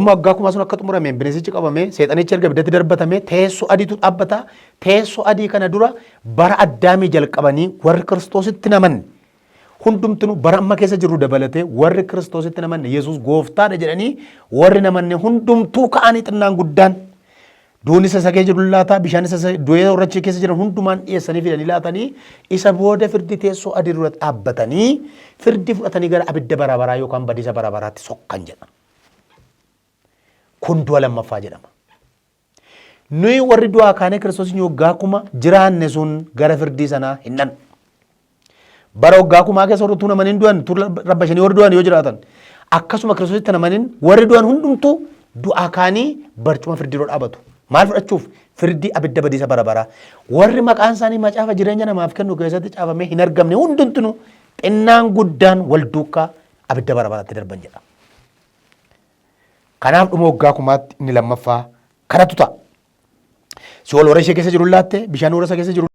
Waggaa kumaa sun akka xumurameen bineensichi qabamee seexanichi erga ibiddatti darbatamee teessoo adiitu dhaabbata. Teessoo adii kana dura bara Addaamii jalqabanii warri Kiristoositti namanne hundumtinuu bara amma keessa jirru dabalatee warri Kiristoositti namanne Yesuus gooftaadha jedhanii warri namanne hundumtuu ka'anii xinnaan guddaan Duuni isa isa keessa jiru laata, bishaan isa isa du'ee warra achi keessa jiran hundumaan dhiyeessanii fidanii laatanii isa booda firdi teessoo adii dura dhaabbatanii firdi fudhatanii gara abidda bara baraa yookaan badiisa bara baraatti sokkan jedha. Kun du'a lammaffaa jedhama. Nuyi warri du'aa kaanee Kiristoosiin waggaa kuma jiraanne sun gara firdii sanaa hin dhannu. Bara waggaa kumaa keessa warri utuu namaniin du'an utuu rabbashanii warri du'an yoo jiraatan akkasuma Kiristoositti namaniin warri du'an hundumtuu du'aa kaanii barcuma firdii dura dhaabatu. Maal fudhachuuf? Firdii abidda badiisa bara baraa. Warri maqaan isaanii macaafa jireenya namaaf kennu keessatti caafamee hin argamne hundumtinuu xinnaan guddaan wal duukaa abidda bara baraatti darban jedha. Kanaaf dhuma waggaa kumaatti inni lammaffaa kanatu ta'a. Si'ool warra ishee keessa jiru laatte, bishaan warra isa keessa jiru